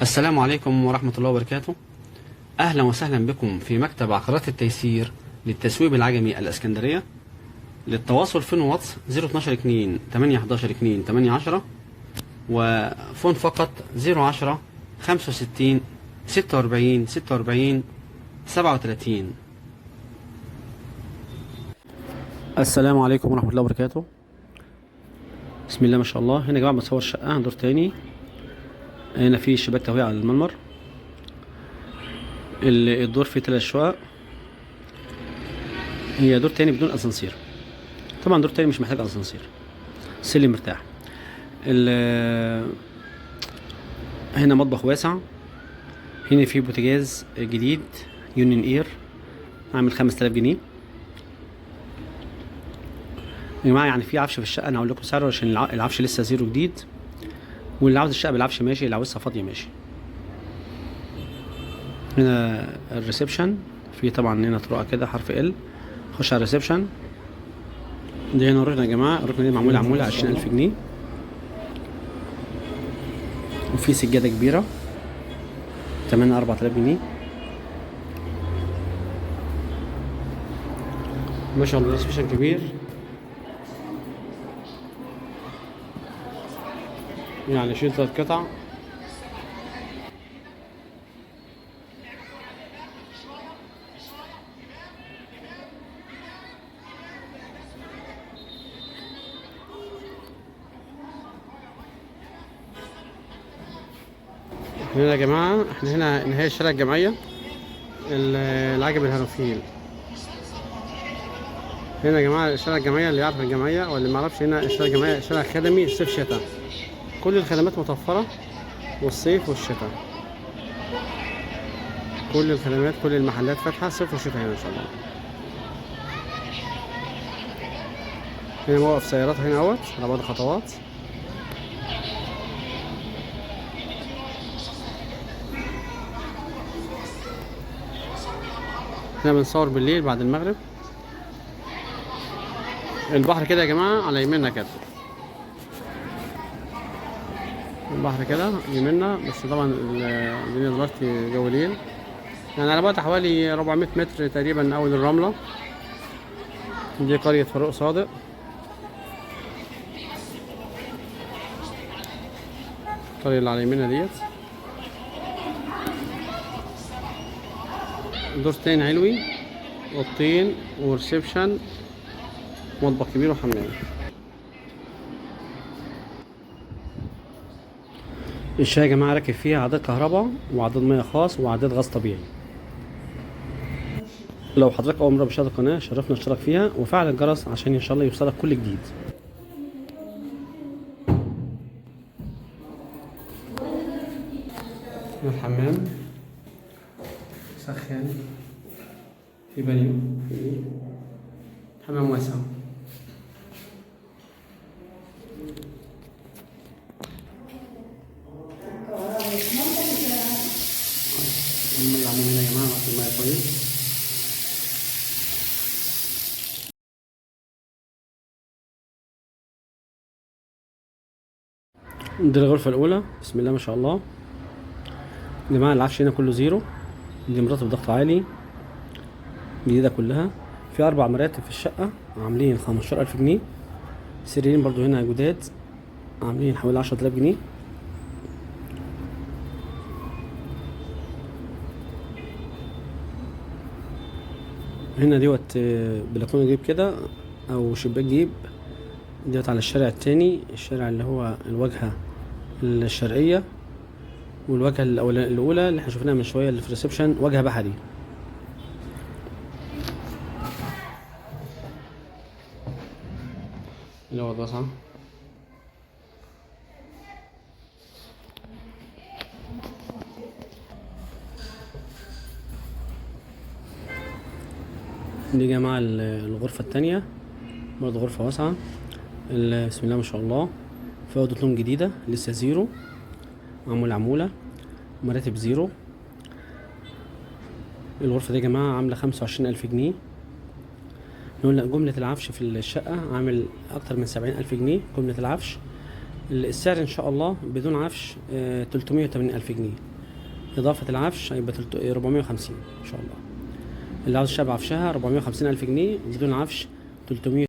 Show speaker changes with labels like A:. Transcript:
A: السلام عليكم ورحمة الله وبركاته. أهلا وسهلا بكم في مكتب عقارات التيسير للتسويق العجمي الإسكندرية. للتواصل phone واتس 012 2 8 11 2 8 10، و phone فقط 010 65 46 46 37. السلام عليكم ورحمة الله وبركاته. بسم الله ما شاء الله. هنا يا جماعة بنصور شقة دور تاني. هنا في شباك تهوية على المنبر. الدور فيه 3 شقق. هي دور تاني بدون اسانسير. طبعا دور تاني مش محتاج اسانسير، السلم مرتاح. هنا مطبخ واسع. هنا في بوتاجاز جديد يونين اير عامل 5000 جنيه يا جماعة. يعني في عفش في الشقة، انا هقول لكم سعره عشان العفش لسه زيرو جديد. واللي عاوز الشقة بالعفش ماشي، اللي عاوزها فاضية ماشي. هنا ال reception، في طبعا هنا طرقه كده حرف L، خش على ال reception. دي هنا الركنه يا جماعة، الركنه دي معمولة عمولة 20000 جنيه. وفي سجادة كبيرة تمنها 4000 جنيه. ما شاء الله reception كبير، يعني شيل 3 قطع. هنا يا جماعة احنا هنا نهاية شارع الجمعية العجب الهروفيل. هنا يا جماعة شارع الجمعية، اللي يعرف الجمعية واللي ما يعرفش، هنا شارع الجمعية شارع خدمي صيف شتاء، كل الخدمات متوفرة والصيف والشتاء، كل الخدمات كل المحلات فاتحة صيف وشتاء هنا ان شاء الله. هنا موقف سيارات هنا اهوت على بعد خطوات. احنا بنصور بالليل بعد المغرب. البحر كده يا جماعة على يميننا كده، البحر كده يميننا، بس طبعا الدنيا دلوقتي جو ليل، يعني على بعد حوالي 400 متر تقريبا اول الرملة. دي قرية فاروق صادق. القرية اللي على يميننا ديت. دور تاني علوي، اوضتين وريسبشن، مطبخ كبير وحمام. الشقة يا جماعة راكب فيها عداد كهرباء وعداد مية خاص وعداد غاز طبيعي. لو حضرتك أول مرة بتشاهد القناة شرفنا اشترك فيها وفعل الجرس عشان إن شاء الله يوصلك كل جديد. الحمام سخان، في بانيو، في حمام واسع. المية عاملين هنا يا جماعة، المية كويس. دي الغرفة الأولى، بسم الله ما شاء الله. يا جماعة العفش هنا كله زيرو. دي مراتب ضغط عالي جديدة كلها. في 4 مراتب في الشقة عاملين 15000 جنيه. سريرين برضو هنا جداد عاملين حوالي 10000 جنيه. هنا دوت بلكونة جيب كده أو شباك جيب، دوت على الشارع التاني، الشارع اللي هو الواجهة الشرقية، والواجهة الأولى اللي احنا شفناها من شوية اللي في الريسبشن واجهة بحري. اللي هو واسعة. دي يا جماعة الغرفة التانية، برضه غرفة واسعة. بسم الله ما شاء الله. في أوضة نوم جديدة لسه زيرو، معمول عمولة، مراتب زيرو. الغرفة دي يا جماعة عاملة 25000 جنيه. نقول لك جملة العفش في الشقة عامل أكتر من 70000 جنيه جملة العفش. السعر ان شاء الله بدون عفش 380 الف جنيه، اضافة العفش هيبقى 450 ان شاء الله. اللي عاوز شقة بعفشها 450 الف جنيه، بدون عفش 380.